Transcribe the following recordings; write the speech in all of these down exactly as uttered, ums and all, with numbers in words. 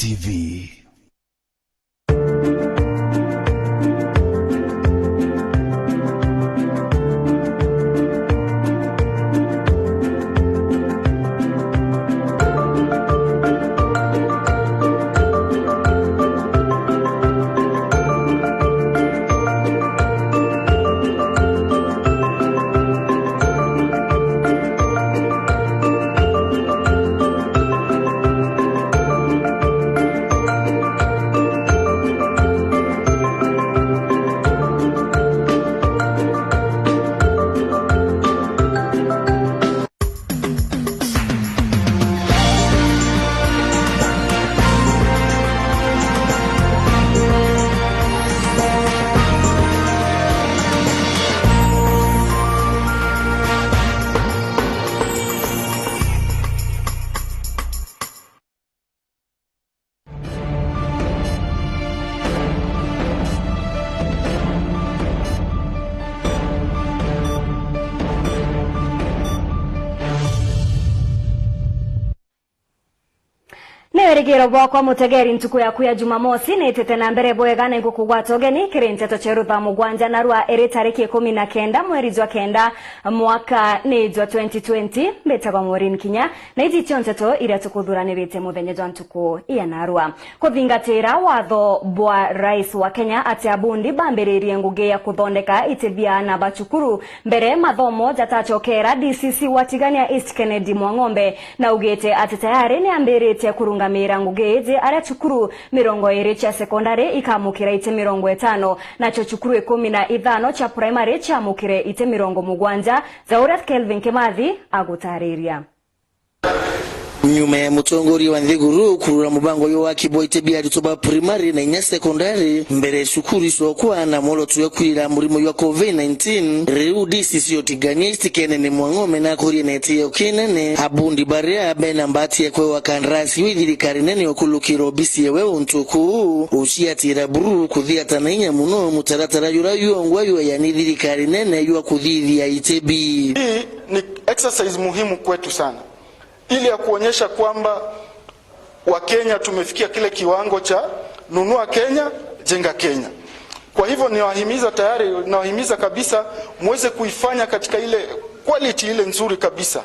T V. Ni wirigiro bwakwa mutegeri, ntuku yaku ya Jumamosi ni itite na mbere bwega, na ingukugwata ugeni kiri nteto cia rutha mugwanja narua iri tariki ikumi na kenda mweri jwa kenda mwaka ni jwa twenty twenty. Mbitagwa Maureen Kinya, na iji cio nteto iria tukuthuranirite muthenya jwa ntuku ya narua. Kuthingatira watho bwa Rais wa Kenya, ati abundi bambiririe ngugi ya kuthondeka iti bia aana ba cukuru mbere mathomo jatacokera, D C C wa Tigania East Kennedy Mwang'ombe naugite ati tayari ni ambiritie kurungamira ngugi iji, aria cukuru mirongo iri cia sekondari ikamukira iti mirongo itano, nacio cukuru ikumi na ithano cia primary ciamukire iti mirongo mugwanja, ja uria Kelvin Kimathi agutariria. Nyuma ya mutongoria wa nthiguru kurura mubango jwa waki bwa iti bia aritwa ba primary na inya sekondari mbere cukuru icokwa na mworoto jwa kwirira murimo jwa covid nineteen, riu D C C o Tigania East Kennedy Mwang'ombe nakurie na itio kinene abundi baria bena mbati ya kwewa kandarasi wi thirikari nene ukulukira obisi yewe untu kuu uciatira buru kuthiata na inya muno mutaratara jura jwongwa jweya ni thirikari nene jwa kuthithia iti bi. Hii ni exercise muhimu kwetu sana, ili ya kuonyesha kwamba Wakenya tumefikia kile kiwango cha nunua Kenya, jenga Kenya. Kwa hivyo niwahimiza tayari, nawahimiza kabisa muweze kuifanya katika ile quality ile nzuri kabisa,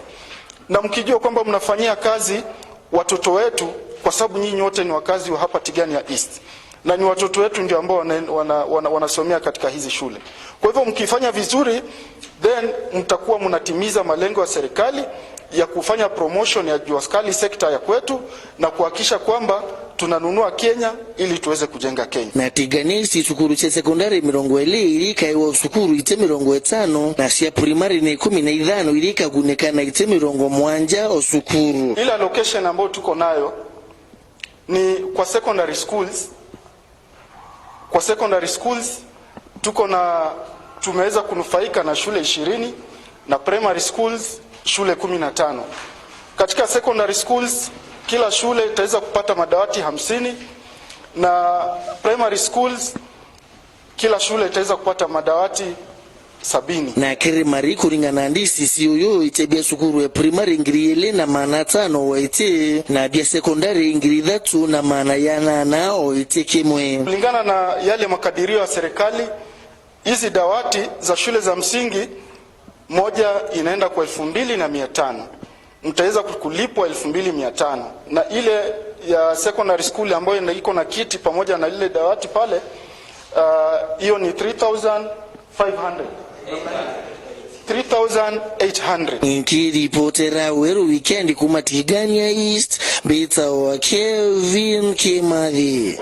na mkijua kwamba mnafanyia kazi watoto wetu, kwa sababu nyinyi wote ni wakazi wa hapa Tigania East, na ni watoto wetu ndio ambao wana, wana, wana, wanasomea katika hizi shule. Kwa hivyo mkifanya vizuri, then mtakuwa mnatimiza malengo ya serikali ya kufanya promotion ya jua kali sector ya kwetu na kuhakikisha kwamba tunanunua Kenya ili tuweze kujenga Kenya. Na Tigania East cukuru cia sekondari mirongo iri irikaiwa cukuru iti mirongo itano, na cia primary ni ikumi na ithano irikagunika na iti mirongo mwanja o cukuru. Ile allocation ambayo tuko nayo ni kwa secondary schools. Kwa secondary schools tuko na, tumeweza kunufaika na shule ishirini na primary schools shule kumi na tano. Katika secondary schools kila shule itaweza kupata madawati hamsini, na primary schools kila shule itaweza kupata madawati sabini. Na kiri mari kuringana na D C C uyu, iti bia cukuru ya primary ngiri ili na maana atano o iti, na bia sekondari ngiri ithatu na maana ya nana o iti kimwe. Kulingana na yale makadirio ya serikali, hizi dawati za shule za msingi moja inaenda kwa elfu mbili na mia tano. Mtaweza kulipwa elfu mbili mia tano, na ile ya secondary school ambayo ina-, iko na kiti pamoja na lile dawati pale, ah, hiyo ni three thousand five hundred. Three thousand eight hundred. Nkiripotera Weru Weekend kuma Tigania East, mbitawa Kevin Kimathi.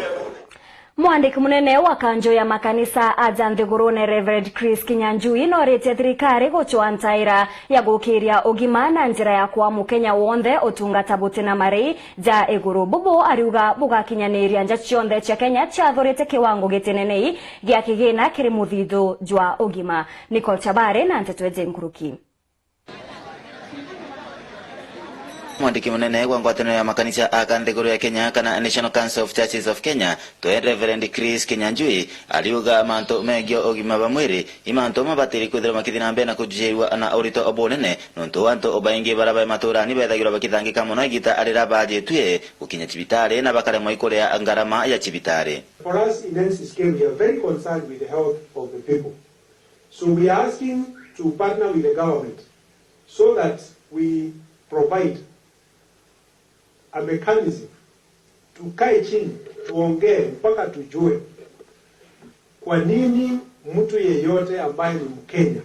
Mwandiki munene wa kanjo ya makanisa aja nthigurune, Reverend Chris Kinyanjui, noritie thirikari gucwa ntaira ya gukiria ugima na njira ya kwa Mukenya wonthe utungata buti na marii ja iguru. Bubu ariuga bugakinyaniria nja cionthe cia Kenya ciathurite kiwango gitinenei gia kigina kiri muthithu jwa ugima. Nicole Chabare na nteto iji nkuruki. Mwandiki munene wa ngwataniro ya makanisa aka nthiguru ya Kenya, kana National Council of Churches of Kenya, twe Reverend Chris Kinyanjui, ariuga mantu megii ugima bwa mwiri i mantu mabatiri kwithirwa makithii na mbere na kujujiirua na urito bunene, nontu antu baingi baria bai maturani bethagirwa bakithangika mono igita riria bajitue gukinya cibitari na bakaremwa ikuria ngarama ya cibitari. For us in N C C K, we are very concerned with the health of the people. So we are asking to partner with the government so that we provide a mechanism, tukae chini, tuongee mpaka tujue kwa nini mtu yeyote ambaye ni Mkenya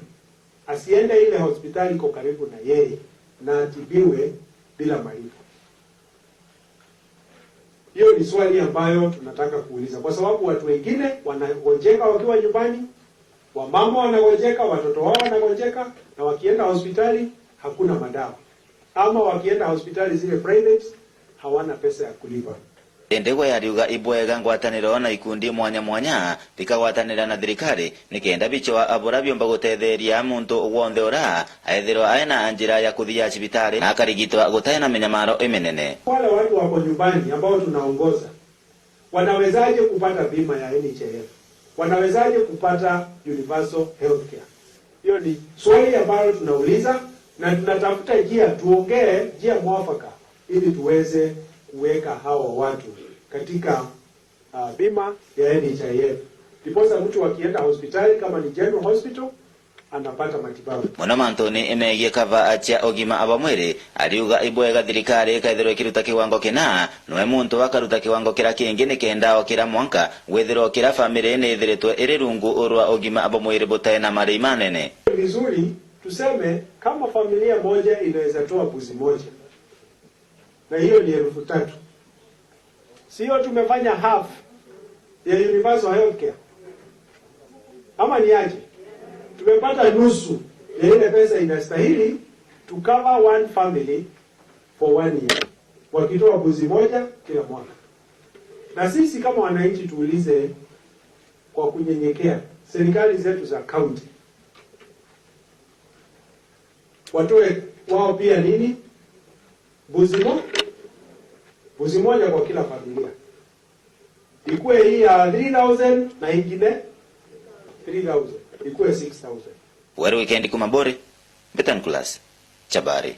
asiende ile hospitali iko karibu na yeye na atibiwe bila malipo. Hiyo ni swali ambayo tunataka kuuliza, kwa sababu watu wengine wanagonjeka wakiwa nyumbani, wamama wanagonjeka, watoto wao wanagonjeka, na wakienda hospitali hakuna madawa, ama wakienda hospitali zile private hawana pesa ya kulipa. Indi gwe ariuga ibwega ngwataniro na ikundi mwanya mwanya bikagwatanira na thirikari nikenda bichoa buria biumba gutetheria muntu wonthe uria aethirwa aina njira ya kuthia cibitari na akarigitwa gutai na minyamaro iminene. Wale watu wako nyumbani ambao tunaongoza, wanawezaje kupata bima ya N H I F? Wanawezaje kupata universal health care? Hiyo ni swali ambalo tunauliza na tunatafuta njia, tuongee njia mwafaka ili tuweze kuweka hawa watu katika, ah, bima ya N H I F. Ndiposa mtu akienda hospitali, kama ni General Hospital, anapata matibabu. Mono mantuni megie kava cia ugima bwa mwiri, ariuga ibwega thirikari ikaithirwa ikiruta kiwango kina, noe muntu akaruta kiwango kiria kingi nikenda okira mwanka withirwa kira famiri niithiritwe iri rungu rwa ugima bwa mwiri butai na marei manene. Vizuri, tuseme kama familia moja inaweza toa mbuzi moja, na hiyo ni elfu tatu. Sio tumefanya half ya universal healthcare? Ama ni aje? Tumepata nusu ya ile pesa inastahili to cover one family for one year, wakitoa mbuzi moja kila mwaka. Na sisi kama wananchi tuulize kwa kunyenyekea, serikali zetu za county watoe wao pia nini? Mbuzi mo-, mbuzi moja kwa kila familia. Ikuwe hii ya three thousand na ingine three thousand. Ikuwe six thousand. Weru Weekend kuma Bori, Betan Class, Chabari.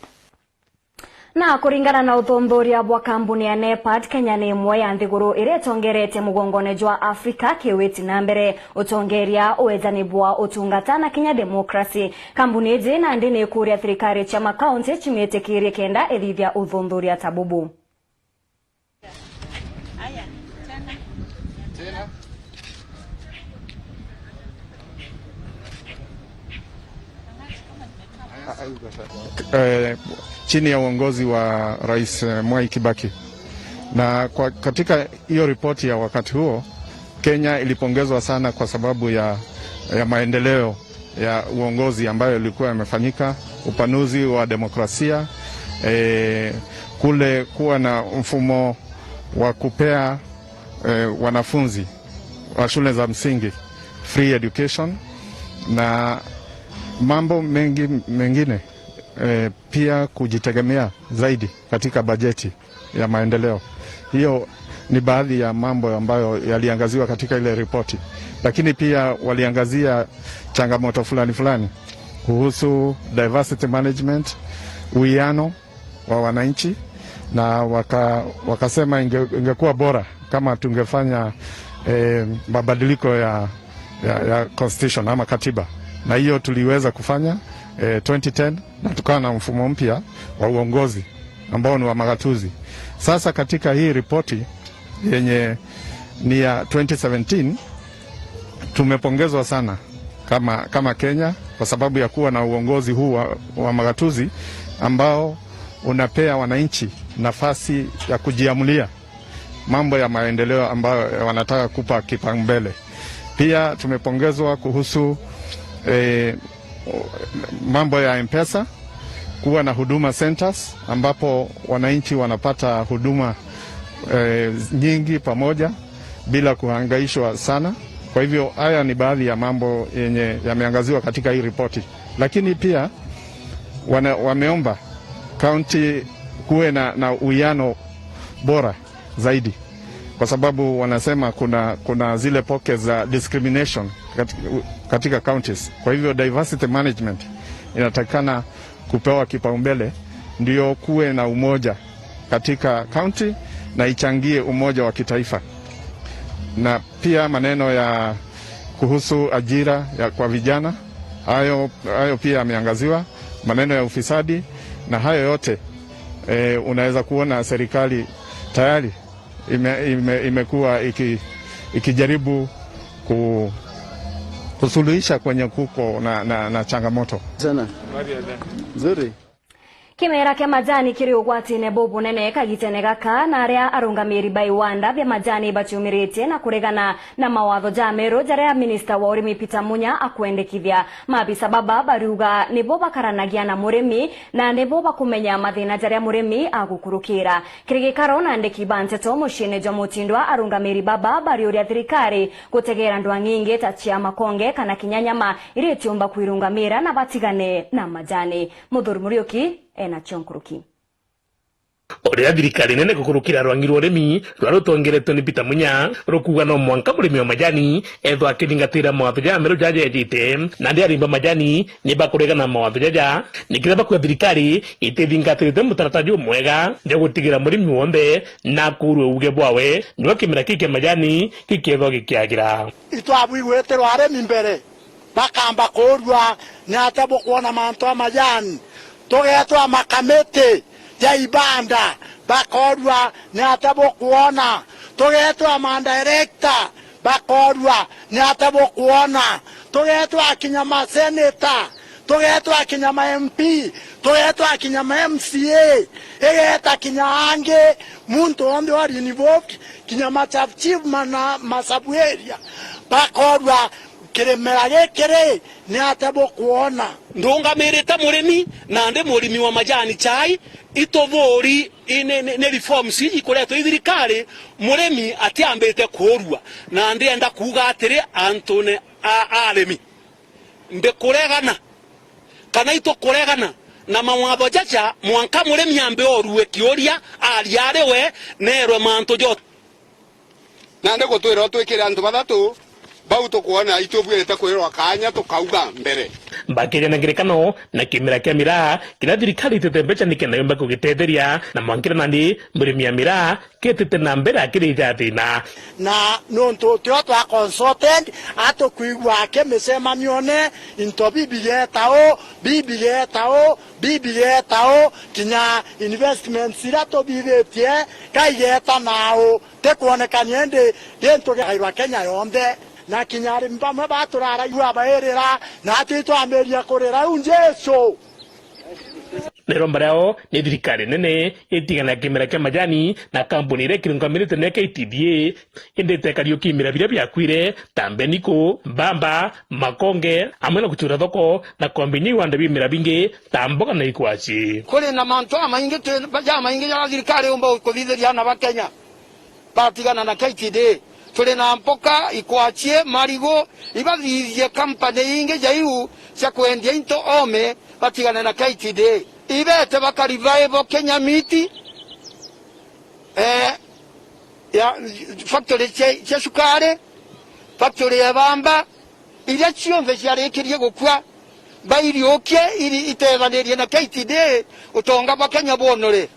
Na kuringana na uthuthuria bwa kambuni ya NEPAD, Kenya ni imwe ya nthiguru iria itongeretie mugongone jwa Afrika kiwiti na mbere utongeria, uejani bwa utungata na kinya demokrasi. Kambuni iji nandi ni ikuria thirikari cia makaunti cimitikirie kenda ithithia uthuthuria ta bubu. Eh, chini ya uongozi wa Rais, eh, Mwai Kibaki. Na kwa, katika hiyo ripoti ya wakati huo, Kenya ilipongezwa sana kwa sababu ya, ya maendeleo ya uongozi ambayo ilikuwa imefanyika, upanuzi wa demokrasia, eh, kule kuwa na mfumo wa kupea, eh, wanafunzi wa shule za msingi free education na mambo mengi mengine, eh, pia kujitegemea zaidi katika bajeti ya maendeleo. Hiyo ni baadhi ya mambo ambayo yaliangaziwa katika ile ripoti, lakini pia waliangazia changamoto fulani fulani kuhusu diversity management, uwiano wa wananchi, na waka-, wakasema inge-, ingekuwa bora kama tungefanya, eh, mabadiliko ya, ya, ya constitution ama katiba, na hiyo tuliweza kufanya, eh, twenty ten, na tukawa na mfumo mpya wa uongozi ambao ni wa magatuzi. Sasa katika hii ripoti yenye ni ya twenty seventeen, tumepongezwa sana kama, kama Kenya kwa sababu ya kuwa na uongozi huu wa, wa magatuzi ambao unapea wananchi nafasi ya kujiamulia mambo ya maendeleo ambayo wanataka kupa kipaumbele. Pia tumepongezwa kuhusu, eh, mambo ya M-Pesa, kuwa na huduma centers ambapo wananchi wanapata huduma, eh, nyingi pamoja bila kuhangaishwa sana. Kwa hivyo, haya ni baadhi ya mambo yenye yameangaziwa katika hii ripoti, lakini pia wana-, wameomba county kuwe na, na uwiano bora zaidi, kwa sababu wanasema kuna, kuna zile pockets za discrimination katika, katika counties. Kwa hivyo diversity management inatakikana kupewa kipaumbele, ndio kuwe na umoja katika county na ichangie umoja wa kitaifa. Na pia maneno ya kuhusu ajira ya kwa vijana, hayo, hayo pia yameangaziwa, maneno ya ufisadi na hayo yote, eh, unaweza kuona serikali tayari ime-, ime-, imekuwa iki-, ikijaribu ku-, kusuluhisha kwenye kuko na, na, na changamoto. Sana. Nzuri. Kimera kia majani kiri ugwatine bubunene kagitene gaka, na aria arungamiri ba iwanda bia majani baciumiritie na kuregana na mawatho ja meru jaria minista wa urimi Peter Munya akwendekithia. Maabisa baba bariuga nibo bakaranagia na murimi na nibo bakumenya mathina jaria murimi agukurukira. Kiri gikaro na andiki ba nteto muciine jwa Mutindwa, arungamiri baba bariuria thirikari gutegera ndwang'i ingi ta cia makonge kana kinya nyama iria itiumba kwirungamira na batigane na majani. Muthuri Muriuki ena cio nkuruki. Uria thirikari nene gukurukira rwang'i rwa urimi rwa rutongeretwe ni Peter Munya rukuuga no mwanka murimi wa majani ethwa akithingatira mawatho ja meru jaja ejite, na ndi arimi ba majani ni bakuregana na mawatho jaja, ni kiria bakuuga thirikari itithingatirite mutaratara jumwega jwa gutigira murimi wonthe na akurue uuge bwawe, nio kimera kii kia majani gikethwa gikiagira. Itwabwigwitirwa arimi mbere, bakamba kuurua ni atia bukwona mantu a majani. Tugeetwa makamiti ja ibanda, bakoorua ni atia bukwona. Tugeetwa madirector, bakoorua ni atia bukwona. Tugeetwa kinya maseneta, tugeetwa kinya ma M P, tugeetwa kinya ma M C A, igeeta kinya angi, muntu wonthe wari involved, kinya ma sub chief mana ma sub area, bakoorua Kirimera gikiri ni atia bukwona? Ndungamirite murimi, na ndi murimi wa majani chai, ituburi i-, ni, ni, ni reforms iji ikuretwe i thirikari, murimi atiambite kuurua, na ndienda kuuga atiri, antune a, a arimi, ndikuregana, kana itukuregana na mawatho jaja, mwanka murimi ambe orue kiuria, aria ari we, neerwe mantu jonthe. Nandi gutwira utwikire antu bathatu bau tukwona itubuirite kwirwa kaanya tukauga mbere. Bakiria na ngerekano na kimera kia miraa, kiria thirikari itite mbeca nikenda yumba kugitetheria, na mwankira nandi murimi ya miraa ketite na mbere akirija thina. Na nuntu tio twa consultant, atukwigua akimicemanione, into bibigeeta u, bibigeeta u, bibigeeta u, kinya investments iria tubithitie, kaigeeta na u. Tikwonekania indi gintu gikairwa Kenya yonthe, na kinya arimi bamwe baturaraigua bairira, na atwi twambiria kurira riu Jesu. Nero mbariao ni thirikari nene itigana na kimera kia majani na kampuni iria ikirungamirite ni K T D A, indi itekariuki imera biria biakwire ta mbeniku, mbamba, makonge, amwe na guchura thoko na kwambia inya iwanda bia imera bingi ta mboga na ikwaci. Kuri na mantu jamaingi twi-, jamaingi jaria thirikari yumba kuthithiria ana ba Kenya. Batigana na K T D A. Turi na mpoka, ikwacie, marigu, ibathithie kampani ingi ja iu cia kwendia into ome, batigane na K T D A. Ibete baka revive Kenya Meat, eh, ya, factory cia, cia cukari, factory ya bamba, iria cionthe ciarikirie gukua, bairiukie iri itethanirie na K T D A, utonga bwa Kenya bwonore.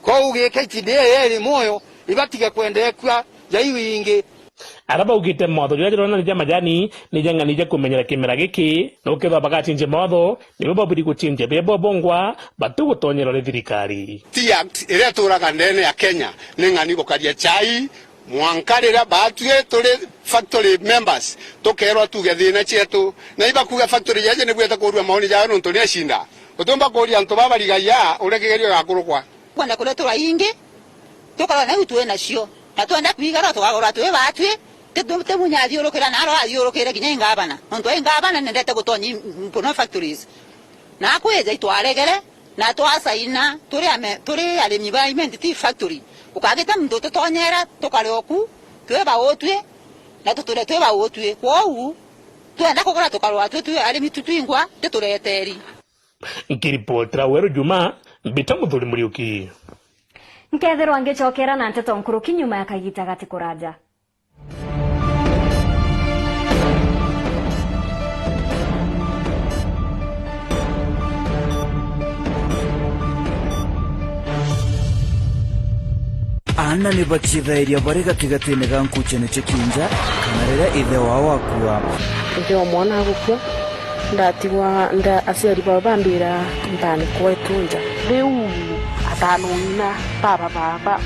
Kou gi K T D A iri mwoyo, ibatige kwenda ikua ja iu ingi. Aria baugite mawatho jaria jaronania ja majani ni ja ng'ani ja kumenyera kimera giki, na ukethirwa bagacinjia mawatho, nibo baburi gucinjia bebo bongwa, batigutonyerwa ni thirikari. Tea Act iria ituraga ndene ya Kenya ni ng'ani gukaria chai, mwanka riria baatwi turi factory members tukeerwa tuuge thiina cietu, na ibakuuga factory jeje nibwite kuurua mauni jayo nontu ni ecinda. Utiumba kuuria antu baba barigaia uria kigerio gakurukwa. Kwenda kureterwa ingi, tukorwa nau twi nacio, na twenda kwigara tukagurwa twi baatwi, ti, ti, ti Munya athiurukira na aria athiurukire kinya ingavana, nontu ai ngavana nendete gutonya i-, mpono factories. Na akwija itwaregere, na twasaina, turi ame-, turi arimi ba Imenti Tea Factory. Ukagita muntu ututonyera, tukare oku, twi bautwi, na tuture twi bautwi. Kwou, twenda kugura tukarwa twi, twi arimi tu twingwa, titureteri. Nkiripotera Weru Juma, Mbita Muthuri Muriuki. Nkethirwa ngicokera na nteto nkuruki nyuma ya kagita gati kuraja. Aana ni bacithairia bari gatigatine ga nkuchene cia kinja, kana riria ithe wao akua. Ndiomwona agukua, ndatigwa nda aciari bao bambira, "Ntani kwetu nja." Riu atano ng'ina baba baba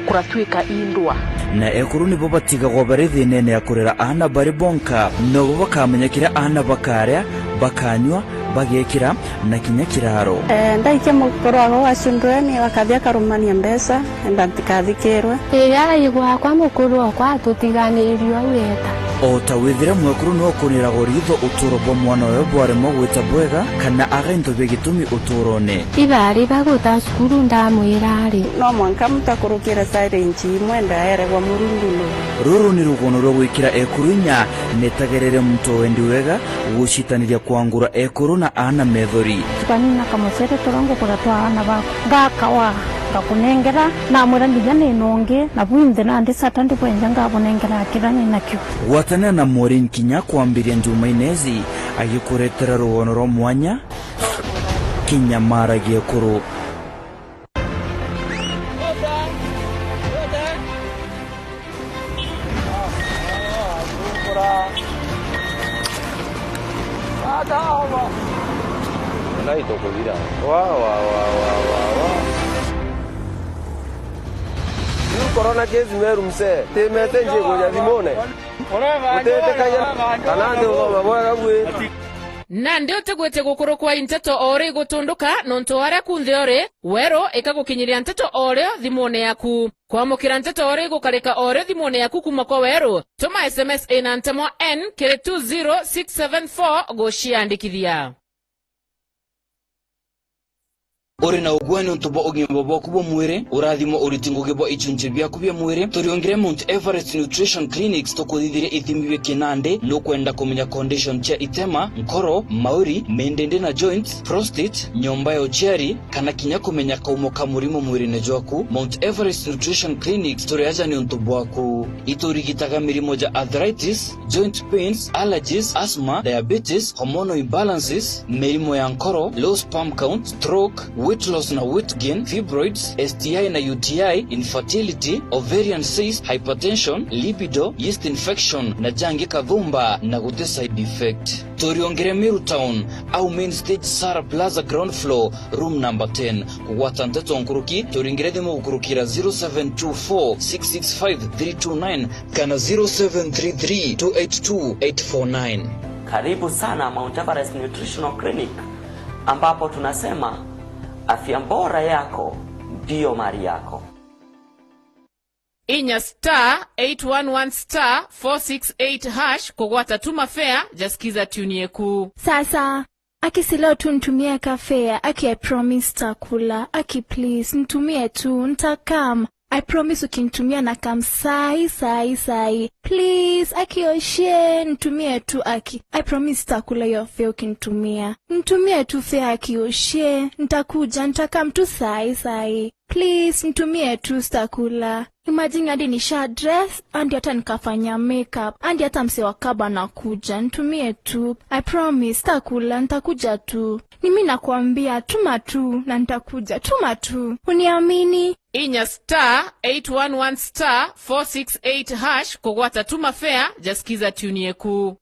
kuratuika indwa. Na ekuru nibo batigagwa bari thinene ya kurera aana bari bonka, nobo bakamenya kiria aana bakaria, bakanyua, bagekira, na kinya kiraro. Eh, ndaikia mukuru wao wa children, akathi akarumania mbeca, enda ntikathikirwe. Iga igwakwa mukuru okwa atutiganirirwe au eta. O ta withire mwekuru niwe ukuniragwa ritho, uturo bwa mwana oyo bwaremwa gwita bwega, kana aga into bia gitumi uturone. Ibari baguta cukuru ndamwira ari. No mwanka muntu akurukire challenge imwe ndaeregwa Murungu nu. Ruru ni rugono rwa gwikira ekuru inya, netagerere muntu o wendi wega, gucitaniria kwangura ekuru na aana methori. Tukanina kamucere turia ngukura twa aana baku. Ngakawa, ngakunengera, namwira ndija nina ungi, na bwinthe nandi Saturday bwenja ngabunengera kiria ninakio. Gwatanira na Maureen kinya kwambiria Njumaine ici, agikuretera rugono rwa mwanya, kinyamaragia ekuru. Nai tukuthira. Wa, wa, wa. Riu corona case Meru msee, ti message ikuja thimune. Gutitikagia kana nthi uthoma bwega bwi. Nandi utigwite gukurukwa i nteto o uri igutunduka, nontu aria ku nthi uri, Weru ikagukinyiria nteto o rio thimune yaku. Kwamukira nteto o rio igukarika o rio thimune yaku kuuma kwa Weru, tuma S M S ina ntemwa N kiri two zero six seven four guciandikithia. Uri na ugua niuntu bwa ugima bwaku bwa mwiri, urathimo uriti ngugi bwa ichunchi biaku bia mwiri. Turiongire Mount Everest Nutrition Clinics tukuthithirie ithimi bia kinandi. Nukwenda kumenya condition cia itema, nkoro, mauri, mindindi na joints, prostate, nyomba ya uciari, kana kinya kumenya kaumo ka murimo mwirine jwaku? Mount Everest Nutrition Clinics turi aja niuntu bwaku. Iturigitaga mirimo ja arthritis, joint pains, allergies, asthma, diabetes, hormonal imbalances, mirimo ya nkoro, low sperm count, stroke, weight loss na weight gain, fibroids, S T I na U T I, infertility, ovarian cyst, hypertension, libido, yeast infection na jangi kathumba na guti side effect. Turiongere Meru Town au main stage Sara Plaza ground floor, room number ten. Kugwata nteto nkuruki, turingire thimu gukurukira zero seven two four six six five three two nine kana zero seven three three two eight two eight four nine. Karibu sana Mount Everest Nutritional Clinic, ambapo tunasema afya bora yako ndio mali yako. Inya star eight one one star four six eight hash kugwata tu mafea ja Skiza Tune Yeku. Sasa, aki si leo tu nitumie ka fare, aki I promise takula, aki please, nitumie tu, ntakam. I promise ukinitumia nakam sai, sai, sai. Please, aki oshie, nitumie tu, aki. I promise takula hiyo fare ukinitumia. Nitumie tu fare, aki oshie, ntakuja, ntakam tu sai, sai. Please, nitumie tu, sitakula. Imagine hadi nisha dress, hadi hata nikafanya makeup, hadi hata msee wa kaba nakuja. Nitumie tu. I promise, sitakula, nitakuja tu. Ni mimi nakwambia, tuma tu, na nitakuja. Tuma tu. Uniamini. Inya star eight one one star four six eight hash kugwata tuma fare, ja Skiza Tune Yeku.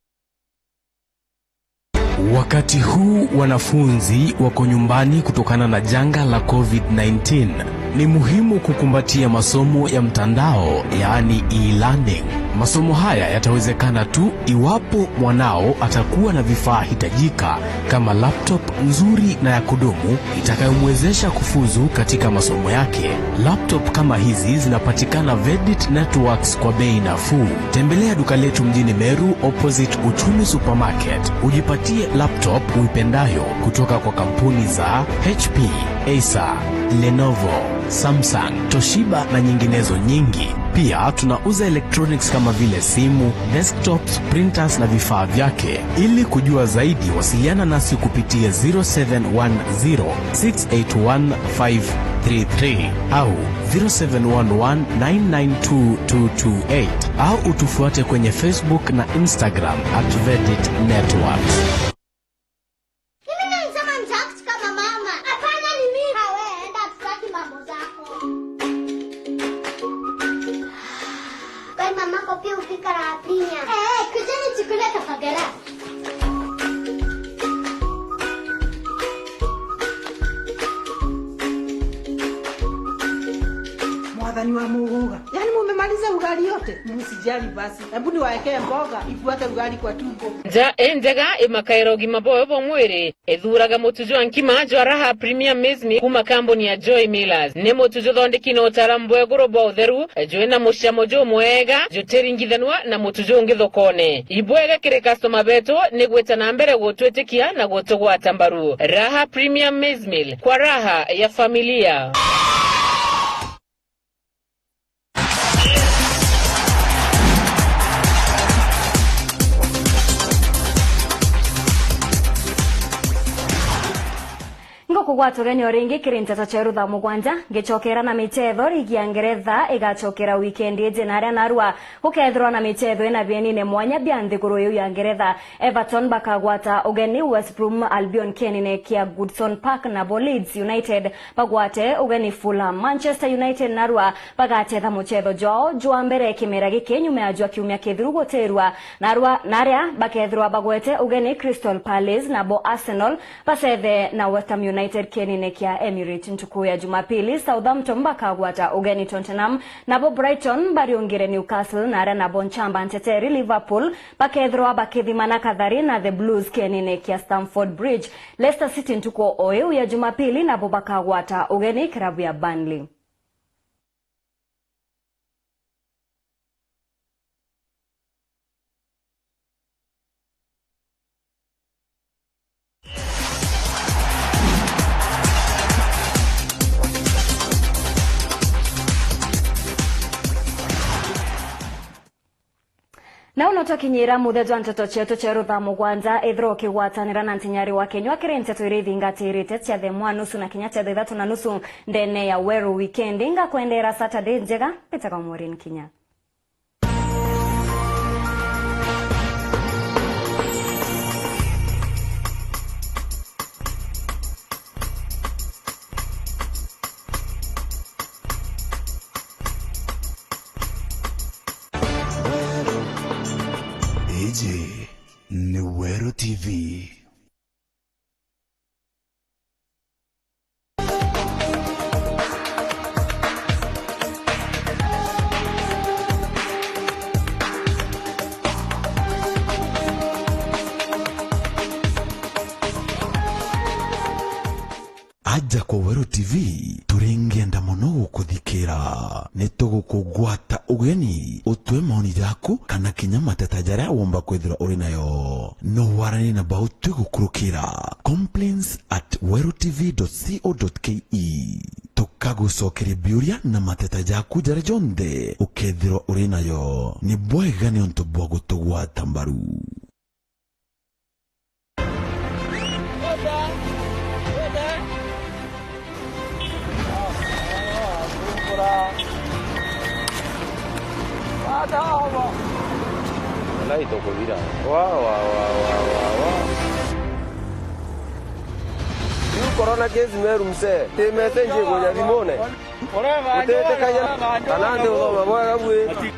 Wakati huu wanafunzi wako nyumbani kutokana na janga la covid nineteen, ni muhimu kukumbatia masomo ya mtandao, yaani e-learning. Masomo haya yatawezekana tu iwapo mwanao atakuwa na vifaa hitajika kama laptop nzuri na ya kudumu itakayomwezesha kufuzu katika masomo yake. Laptop kama hizi zinapatikana Vedit Networks kwa bei nafuu. Tembelea duka letu mjini Meru opposite Uchumi Supermarket, ujipatie laptop uipendayo kutoka kwa kampuni za H P, Acer, Lenovo, Samsung, Toshiba na nyinginezo nyingi. Pia tunauza electronics kama vile simu, desktops, printers na vifaa vyake. Ili kujua zaidi, wasiliana nasi kupitia zero seven one zero six eight one five three three au zero seven one one nine nine two two two eight, au utufuate kwenye Facebook na Instagram at Vedit Networks. Mimi nilisema nitaact kama mama. Hapana, ni mimi. Hawe, enda, tutaki mambo zako. Kwa mamako pia upika raha Premier. Eh, kujeni chakula tafagara. Mwathani wa muguga. Yaani mumemaliza ugali yote? Msijali basi. Hebu niwaekee mboga, ifuate ugali kwa tumbo. Nja injega imakaira ugima bwayo bwa mwiri. Ithuuraga mutu jwa nkima jwa Raha Premier Maize Meal kuuma kambuni ya Joy Millers. Ni mutu juthondeki na utaaramu bwa iguru bwa utheru, jwina mucamo jumwega, jutiringithanua na mutu jungi thokone. Ibwega kiri customer betu ni gwita na mbere gutwitikia na gutugwata mbaru. Raha Premier Maize Meal, kwa raha ya familia. Ngukugwata ugeni o ringi kiri nteto cia rutha mugwanja, ngicokera na michetho. Ligi ya Ngeretha igacokera wikendi iji, na aria narua gukethirwa na michetho ina bienine mwanya bia nthiguru iu ya Ngeretha. Everton bakagwata ugeni West Brom Albion kienine kia Goodison Park, nabo Leeds United bagwate ugeni Fulham. Manchester United narua bagachetha muchetho jwao jwa mbere kimera giki nyuma ya jwa kiumia kithiru gutirua, narua naria bakethirwa bagwete ugeni Crystal Palace, nabo Arsenal bacethe na West Ham United kienine kia Emirates ntuku ya Jumapili. Southampton bakagwata ugeni Tottenham, nabo Brighton bariungire Newcastle, na aria nabo nchamba nteteri Liverpool bakethirwa bakithimana kathari na The Blues kienine kia Stamford Bridge. Leicester City ntuku o iu ya Jumapili nabo bakagwata ugeni kirabu ya Burnley. Nau no twakinyira muthia jwa nteto cietu cia rutha mugwanja. Ithira ukigwatanira na ntinyari wa kinyua kiri nteto iria ithingatirite cia the mwa nusu na kinya cia the ithatu na nusu ndene ya Weru Wikendi. Ngakwendera Saturday njega. Mbitaga Maureen Kinya. Iji ni Weru T V. Aja kwa Weru T V, turingenda mono gukuthikira. Nitugukugwata ugeni, utue maoni jaku kana kinya mateta jaria womba kwithirwa uri nayo. No waranie na bau twigukurukira complaints at weru T V dot co dot K E. Tukagucokeria biuria na mateta jaku jaria jonthe ukethirwa uri nayo. Ni bwega niuntu bwa gutugwata mbaru. Nai tukuthira. Wa, wa, wa. Riu corona case Meru msee, ti message ikuja thimune. Utitikagia kana nthi uthoma bwega bwi.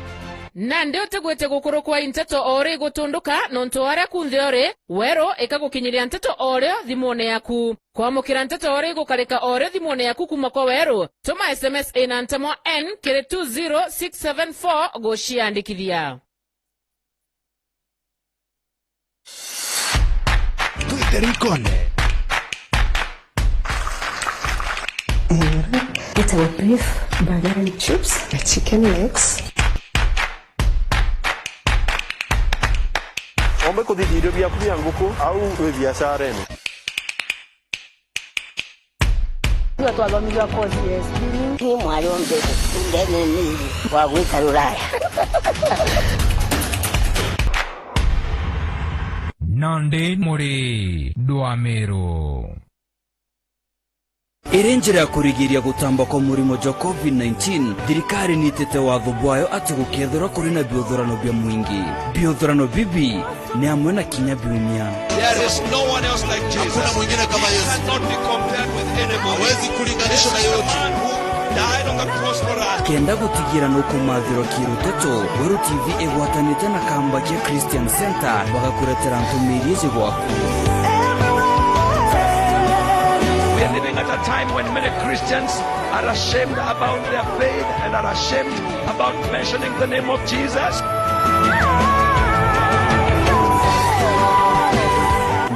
Nandi utigwite gukurukwa i nteto o ri gutunduka, nontu aria kunthe uri, Weru ikagukinyiria nteto o rio thimune yaku. Kwamukira nteto o ri gukarika o rio thimune yaku kuuma kwa Weru, tuma S M S ina ntemo N kiri two zero six seven four guciandikithia. Twite rikone. Itagwo beef, burger and chips, na chicken legs. Ombe kuthithia irio biaku bia nguku au wi biacarene. Twathomithua course ya spinning. Ni mwari wa mbere ndene ni wa gwita Ruraya. Nandi muri Ndwamiru. Iri njira ya kurigiria gutamba kwa murimo jwa covid nineteen, thirikari niitite watho bwayo ati gukethirwa kuri na biuthurano bia mwingi. Biuthurano bibi ni amwe na kinya biumia. There is no one else like Jesus. Hakuna mwingine kama Yesu. He cannot be compared with anybody. Hawezi kulinganishwa na yote. This is the man who died on the cross for us. Kenda gutigira nukumathirwa kiruteto, Weru T V igwatanite na kamba kia Christian Center bagakuretera ntumiri iji gwaku. We are living at a time when many Christians are ashamed about their faith and are ashamed about mentioning the name of Jesus.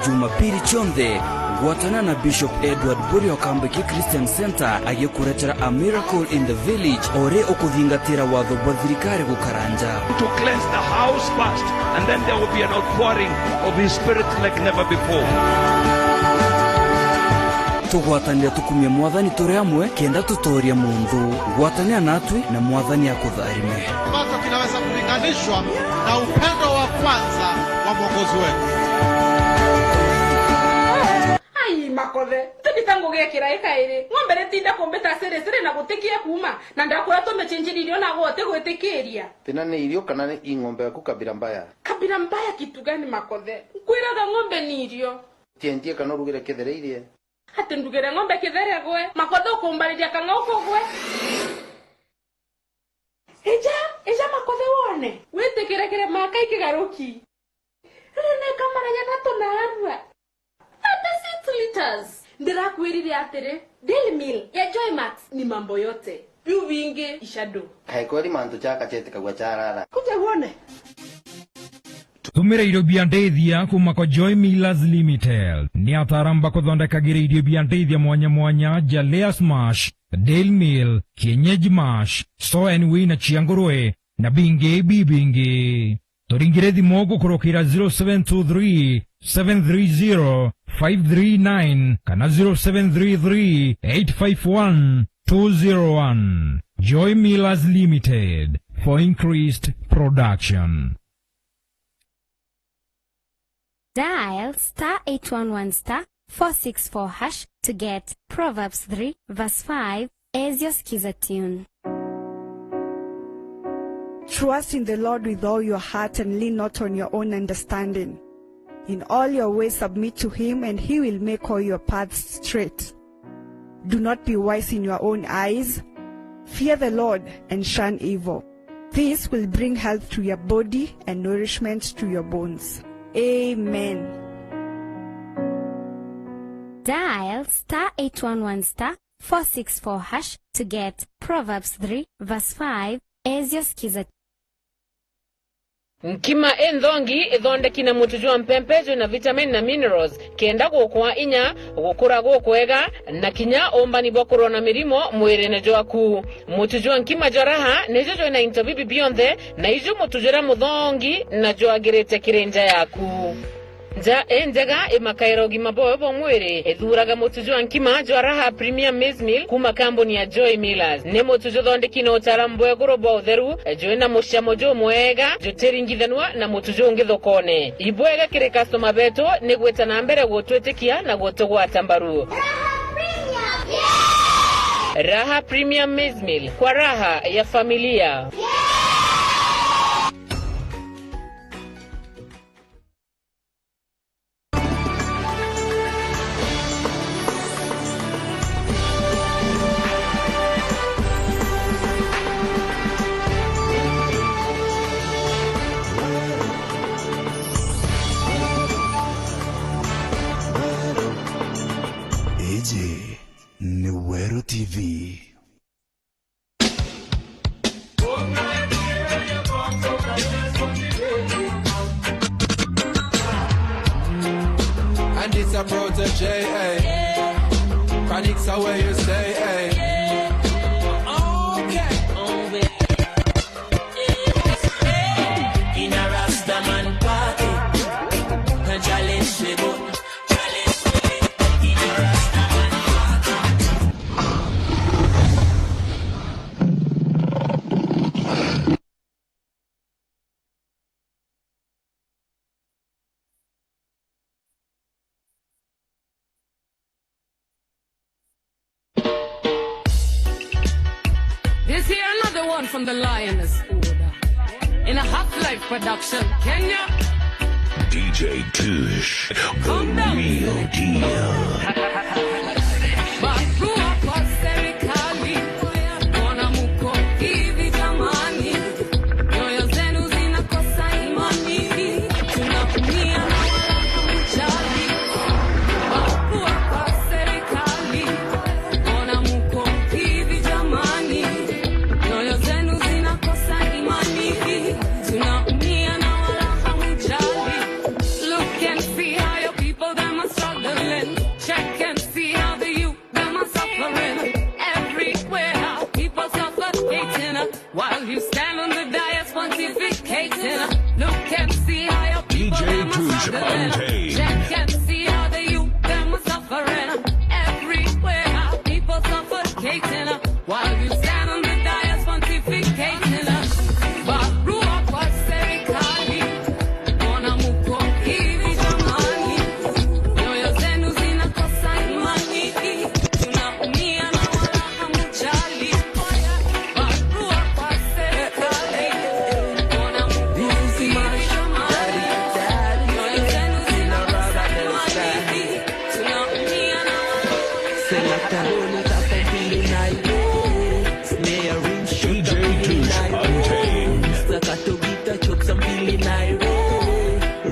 Jumapili cionthe, gwatana na Bishop Edward Buri o kamba kia Christian Center agikuretera A Miracle in the Village, o ri ukuthingatira watho bwa thirikari gukaranja. To cleanse the house first, and then there will be an outpouring of his spirit like never before. Tugwatanire tukumie Mwathani turi amwe, kenda tutooria munthu. Gwatanira natwi na Mwathani akutharime. Ambacho kinaweza kulinganishwa na upendo wa kwanza wa Mwokozi wetu. Ai, Makothe, ntibita ngugi ya kirai kairi. Ng'ombe ritinde kumbita siri siri na gutikie kuuma, na ndakura tumicinjiri irio nagwe utigwitikiria. Thina ni irio kana ni i ng'ombe yaku kabira mbaya? Kabira mbaya kitu gani, Makothe? Nkwiraga ng'ombe ni irio. Tientie kana urugire kithere irie. Ati ndugire ng'ombe kithere gwe, Makothe ukumbariria kang'auko gwe. Ija, ija Makothe wone. Witikire kirema kai kigaruki. Riu ni kamara jathatu na arua. Thirty-six liters. Ndirakwirire atiri, Daily Meal ya Joymax ni mambo yote. Biu bingi ishadu. Kae kweri mantu jaka jetikagua jarara. Kuja wone. Tumira irio bia ndithia kuuma kwa Joy Millers Limited. Ni ataaramu bakuthondekagira irio bia ndithia mwanya mwanya ja Layers Mash, Daily Meal, Kienyeji Mash, Soya and Whey na cia ngurwe, na bingi bibingi. Turingire thimu gukurukira zero seven two three, seven three zero, five three nine kana zero seven three three, eight five one, two zero one. Joy Millers Limited, for increased production. Dial star eight one one star four six four hash to get Proverbs three verse five as your skiza tune. Trust in the Lord with all your heart and lean not on your own understanding. In all your ways submit to him, and he will make all your paths straight. Do not be wise in your own eyes. Fear the Lord and shun evil. This will bring health to your body and nourishment to your bones. Amen. Dial star eight one one star four six four hash to get Proverbs three verse five as your skiza. Nkima inthongi ithondeki na mutu jwa mpempe jwina vitamin na minerals, kenda gukwa inya, gukura gukwega, na kinya umbani bwa kurwa na mirimo mwirine jwaku. Mutu jwa nkima jwa Raha nijo jwina into bibi bionthe, na ijo mutu juria muthongi na jwagirite kiri nja yaku. Nja injega imakaira ugima bwawe bwa mwiri. Ithuraga mutu jwa nkima jwa Raha Premium Maize Meal kuma kambuni ya Joy Millers. Ni mutu juthondeki na utaalamu bwa iguru bwa utheru, jwina mucamo jumwega, jutiringithanua na mutu jungi thokone. Ibwega kiri customer betu ni gwita na mbere gutwitikia na gutugwata mbaru. Raha Premium Maize Meal, kwa raha ya familia. Iji ni Weru T V. And it's a Protoje, eh. Chronixx are where you stay, eh. Okay. In a Rastaman party, a challenge we go. Challenge we go. In a Rastaman party. From the Lioness Order. In a Half Life production, Kenya. D J Tush, the real deal. Barua kwa serikali, mbona mko hivi jamani? Nyoyo zenu zinakosa imani. Tunaumia na wala hamjali. Barua kwa serikali, mbona mko hivi jamani? Nyoyo zenu zinakosa imani. Tunaumia na wala hamjali. Look and see how your people them are struggling. Check and see how the youth them are suffering. Everywhere our people suffocating. While you stand on the dais pontificating, look and see how your people them are struggling. Check and see how the youth them are suffering. Everywhere our people suffocating. While you stand on the dais pontificating, barua kwa serikali, mbona mko hivi jamani? Nyoyo zenu zinakosa imani. Tunaumia na wala hamjali. Barua kwa serikali, mbona mko hivi jamani? Nyoyo zenu zinakosa imani. Selector, roll it up and feel it nice. Snare, rim shot, I'm feeling nice. Staccato guitar chops, I'm feeling nice.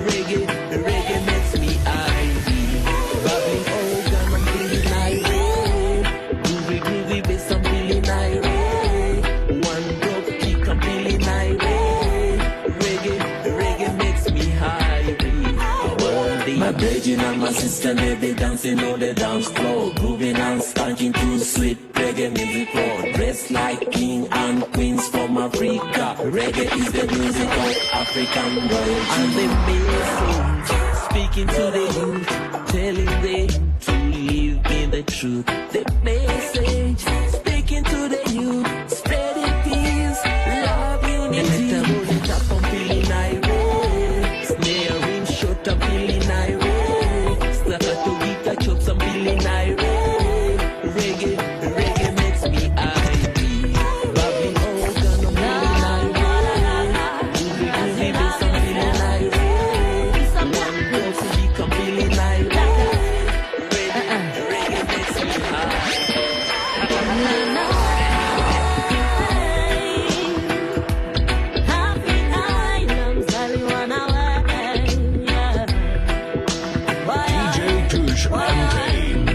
Reggae, reggae makes me high. Bubbling organ, I'm feeling nice. Groovy, groovy bass, I'm feeling nice. One drop kick, I'm feeling nice. Reggae, reggae makes me high. My brethren and my sister, they be dancing on the dance floor, grooving and skanking to sweet reggae music floor. Dressed like king and queens from Africa. Reggae is the music of African royalty. And the message speaking to the youth, telling them to live in the truth. The message speaking to the youth, spreading peace, love, unity. Selector, roll it up, I'm feeling irate. Snare, rim shot, I'm feeling irate. Staccato guitar chops, I'm feeling irate. Reggae, reggae makes me irate. Bubbling organ, I'm feeling irate. Groovy, groovy bass, I'm feeling irate. One drop kick, I'm feeling irate. D J Tush Untamed.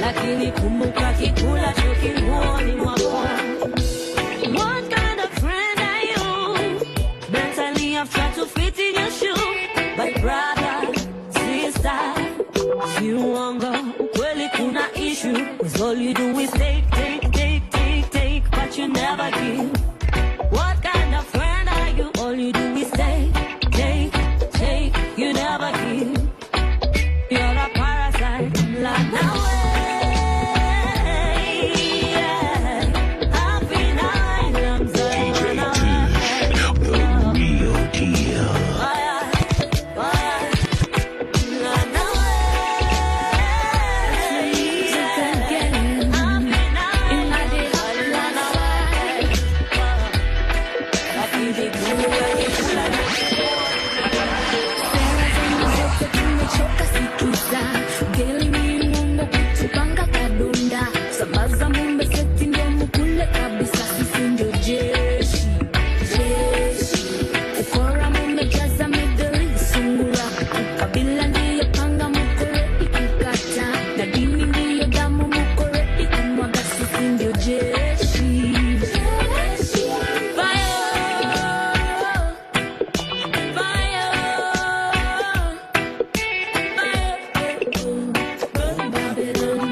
Lakini kumbuka kikula cho kinguoni mwako. What kind of friend are you? Mentally, I've tried to fit in your shoe, but brother, sister, si uongo, ukweli kuna issue. 'Cause all you do is take, take, take, take, take, but you never give. What kind of friend are you? All you do is take, take, take, you never give. You're a parasite. Run away. Yeah. Happy night, I'm sorry, run away. The real deal. Fire, fire. Run away. Happy night, I'm sorry, run away. Sera zenu zote tumechoka sikiza. Geli ni uongo kutupanga kadunda. Sambaza mumbe seti ndio mkule kabisa, sisi ndio jeshi. Jeshi. Ukora mumejaza Middle East sungura. Ukabila ndiyo panga mko ready kukata. Na dini ndiyo damu mko ready kumwaga, sisi ndio jeshi. Jeshi. Fire. Fire! Fire! Burn Babylon.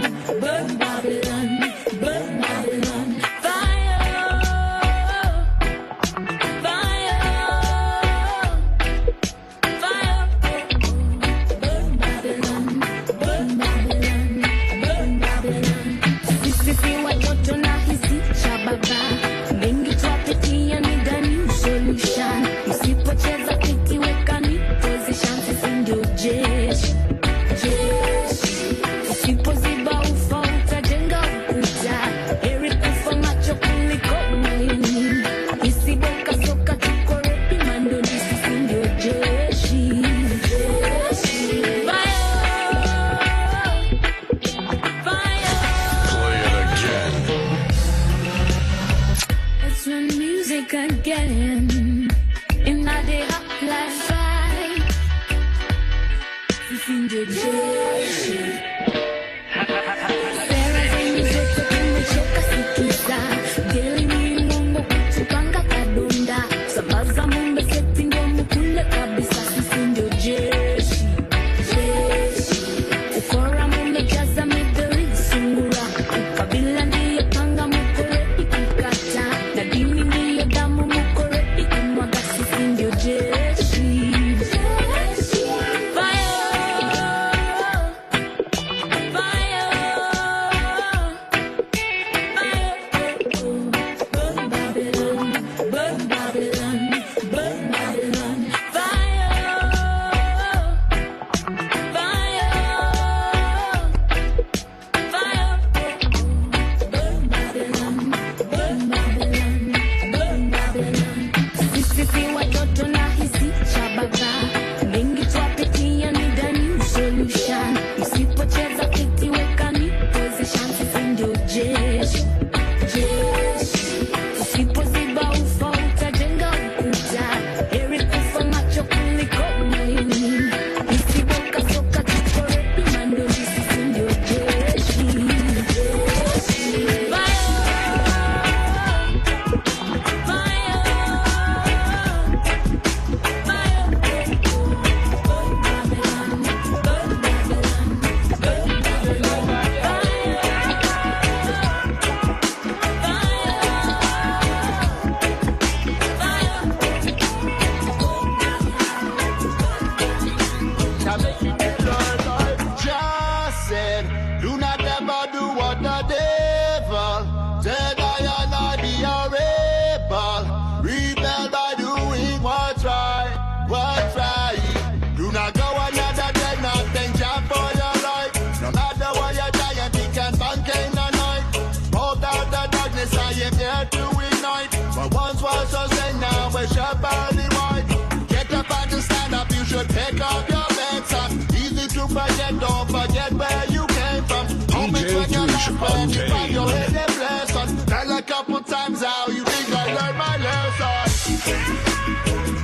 Why so say now, where's your body wine? Get up and stand up, you should pick up your pants up. Easy to forget, don't forget where you came from. Homie, D J check it out, Tush where you find your Untamed. Hidden blessing. Tell a couple times how you think I learned my lesson.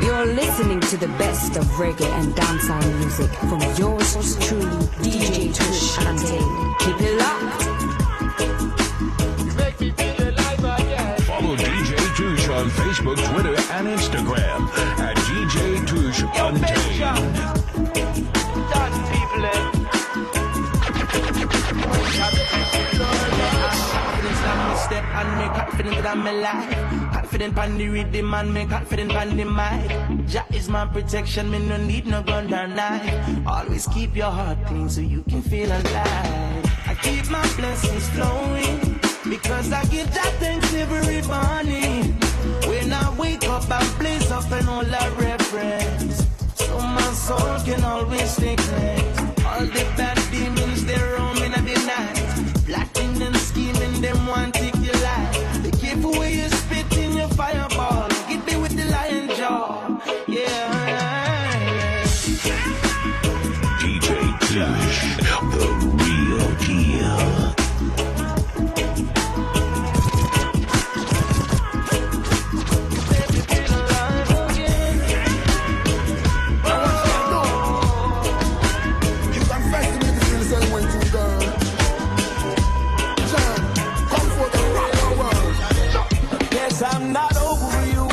You're listening to the best of reggae and dancehall music from yours truly, D J Tush Untamed. Keep it locked. You make me feel alive again. Follow D J Tush on Facebook, Twitter, and Instagram at D J Tush Untamed. Done, people, eh? Confidence that me step and me confident that me life. Confident pon the rhythm and me confident pon the mic. Jah is my protection, me no need no gun or knife. Always keep your heart clean so you can feel alive. I keep my blessings flowing because I give Jah thanks every morning. When I wake up, I blaze up and all I reverence. So my soul can always stay cleansed. All the bad demons, they roaming at the night. Plotting and scheming, them want take your life. Be careful where you spit in your fireball. Get me with the lion jaw. Yeah. D J Tush, the real deal. Yes, I'm not over you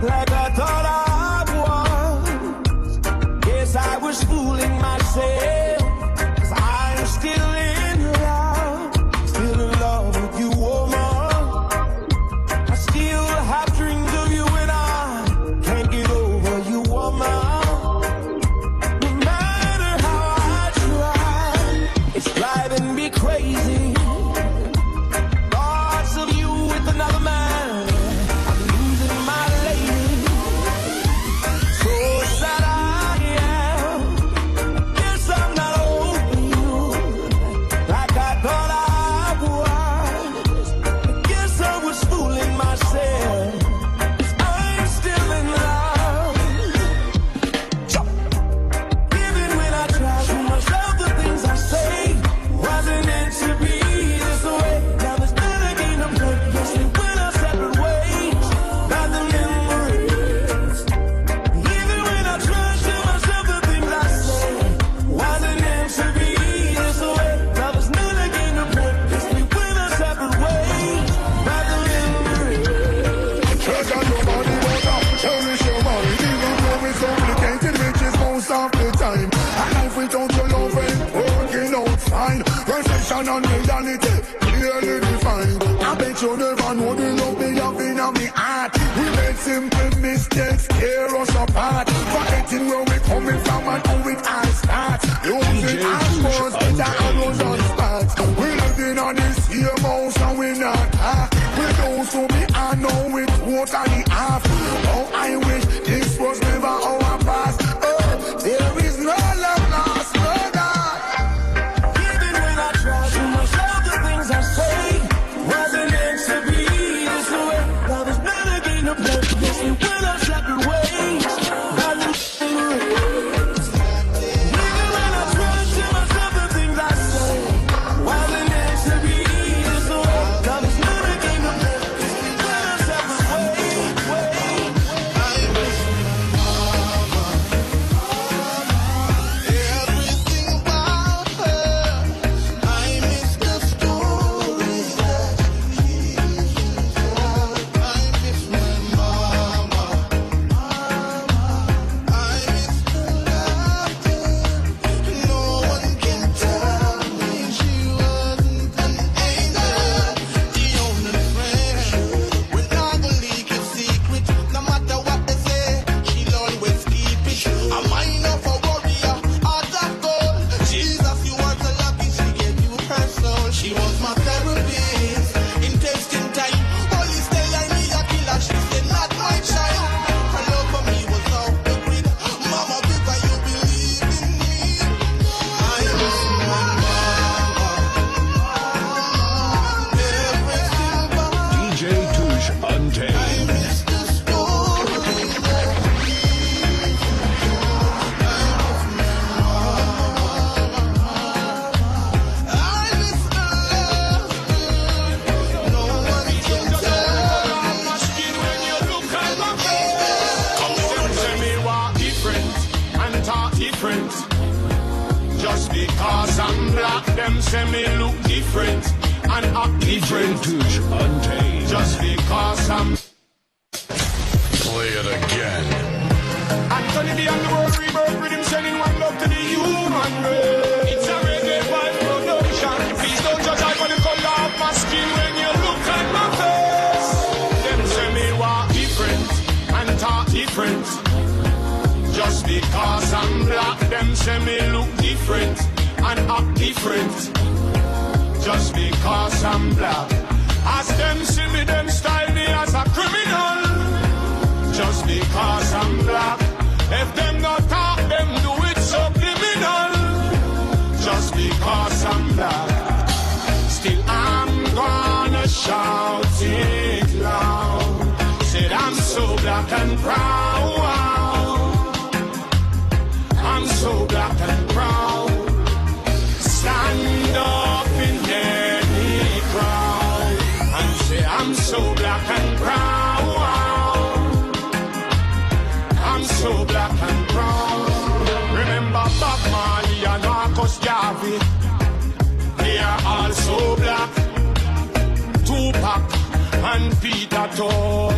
like I thought I was. Yes, I was fooling myself, 'cause I'm still in love, still in love with you, woman. I still have dreams of you and I can't get over you, woman. No matter how I try, it's driving me crazy. Thoughts of you with another man, I'm losing my lady. So sad I am. Guess I'm not over you like I thought I was. Guess I was fooling myself. I'm still in love. Even when I try to myself, the things I say wasn't meant to be this way. Now there's nothing in the place. Yes, we went our separate ways. Got the memories. Even when I try to myself, the things I say wasn't meant to be this way. Now there's nothing in the place. Yes, we went our separate ways. Got the memories. 'Cause I know money, but I cherish your mind. Even though it's complicated, which is most of the time. A life without your love ain't working out fine. Perception and reality clearly defined. I bet you never know the love me have in my heart. We made simple mistakes tear us apart. Forgetting where we coming from and how it all start. Using our phones, it all was on spot. We living on this same house and we not talk. We used to be, I know it totally off. Oh, I wish this was never our past. Oh, there is no love lost, no doubt. Even when I try to myself, the things I say wasn't meant to be this way. Love is better than the blood. Yes, we went our separate ways. Got the memories. Even Them say me look different and act different. Just because I'm Play it again. Anthony B and the World Rebirth Rhythm sending one love to the human race. It's a reggae vibe production. Please don't judge I for the color of my skin when you look at my face. Them say me walk different and talk different. Just because I'm black, them say me look different and act different. Just because I'm black. As them see me, them style me as a criminal. Just because I'm black. If them not talk, them do it subliminal. Just because I'm black. Still I'm gonna shout it loud. Said I'm so black and proud. I'm so black and proud. Stand up in any crowd and say, I'm so black and proud. I'm so black and proud. Remember Bob Marley and Marcus Garvey. They are also black. Tupac and Peter Tosh.